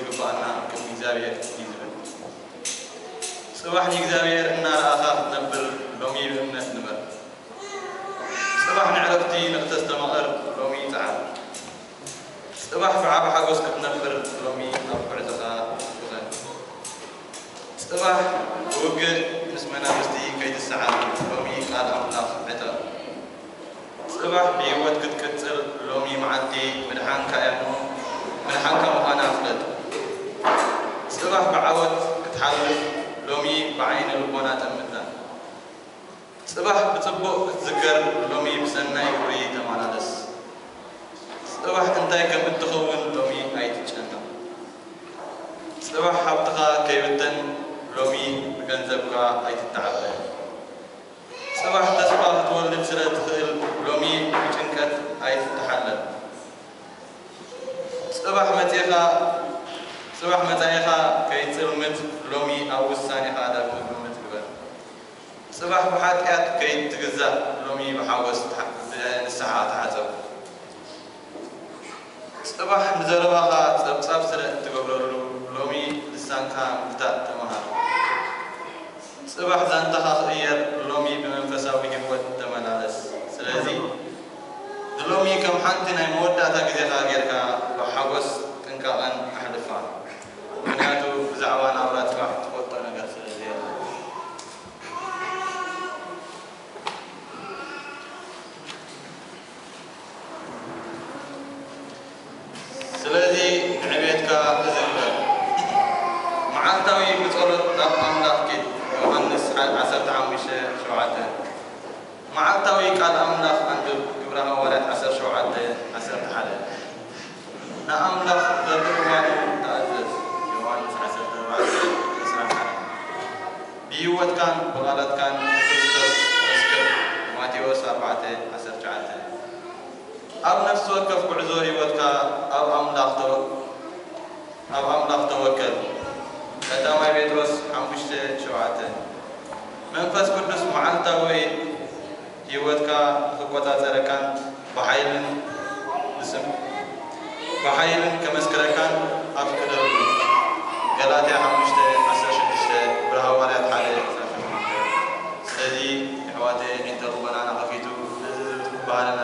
ይግባኣና፣ ቅድሚ እግዚኣብሔር እዩ ዝብል። ጽባሕ ንእግዚኣብሔር እናረኣኻ ክትነብር ሎሚ ብእምነት ንበር። ጽባሕ ንዕረፍቲ ንክተስተማቕር ሎሚ ጸዓር። ጽባሕ ብዓቢ ሓጎስ ክትነብር ሎሚ ኣብ ጉዕዞኻ ግበር። ጽባሕ ብውግእ ምስ መናፍስቲ ከይትሰዓር ሎሚ ቃል ኣምላኽ ዕጠቕ። ጽባሕ ብህይወት ክትቅጽል ሎሚ መዓልቲ ምድሓንካ እያ እሞ ምድሓንካ ምዃና ፍለጥ። ጽባሕ ብዓወት ክትሓልፍ ሎሚ ብዓይነ ልቦና ጠምታ። ጽባሕ ብጽቡቕ ክትዝከር ሎሚ ብሰናይ ግብሪ ተመላለስ። ጽባሕ እንታይ ከም እትኸውን ሎሚ ኣይትጨነቕ። ጽባሕ ሃብትኻ ከይብተን ሎሚ ብገንዘብካ ኣይትተዓበ። ጽባሕ ተስፋ ክትወልድ ስለ ትኽእል ሎሚ ብጭንቀት ኣይትተሓለል። ጽባሕ መጺኻ ጽባሕ መጻኢኻ ከይጽልምት ሎሚ ኣብ ውሳኔኻ ዳግመ ግምት ግበር። ጽባሕ ብሓጢኣት ከይትግዛእ ሎሚ ብሓጎስ ተሓ- ንስሓ ተሓጸብ። ጽባሕ ንዘረባኻ ጸብጻብ ስለ እትገብረሉ ሎሚ ልሳንካ ምግታእ ተመሃር። ጽባሕ ዛንታኻ ክቕየር ሎሚ ብመንፈሳዊ ህይወት ተመላለስ። ስለዚ ንሎሚ ከም ሓንቲ ናይ መወዳእታ ግዜኻ ጌርካ ብሓጎስ ጥንቃቐን ኣሕልፋ። ምኽንያቱ ብዛዕባ ናብራ ጽባሕ ትፈልጦ ነገር ስለ ዘየለ። ስለዚ ንዕቤትካ እዚ ግበር። መዓልታዊ ብጸሎት ናብ ኣምላኽ ኪድ። ዮሃንስ ዓሰርተ ሓሙሽተ ሸውዓተ። መዓልታዊ ቃል ኣምላኽ ኣንብብ። ግብረ ሃዋርያት ዓሰርተ ሸውዓተ ዓሰርተ ሓደ። ንኣምላኽ በብእዋኑ ተኣዘዝ። ዮሃንስ ዓሰርተ ኣርባዕተ ዕስራን ሓደን። ብህይወትካን ብቓላትካን ንክርስቶስ መስክር። ማቴዎስ ኣርባዕተ ዓሰርተ ትሽዓተ። ኣብ ነፍሲ ወከፍ ጉዕዞ ህይወትካ ኣብ ኣምላኽ ተወ- ኣብ ኣምላኽ ተወከል። ቀዳማይ ጴጥሮስ ሓሙሽተ ሸውዓተ። መንፈስ ቅዱስ መዓልታዊ ህይወትካ ንክቆጻጸረካን ብሓይልን ንስም ብሓይልን ከመስክረካን ኣፍቅደሉ። ገላትያ ሓሙሽተ ዓሰርተ ሽዱሽተ፣ ግብረ ሃዋርያት ሓደ ዓሰርተ ሸሞንተ። ስለዚ የሕዋተይ፣ ዒንተ ልቦናና ከፊቱ ነዚ ዝብል ባህልና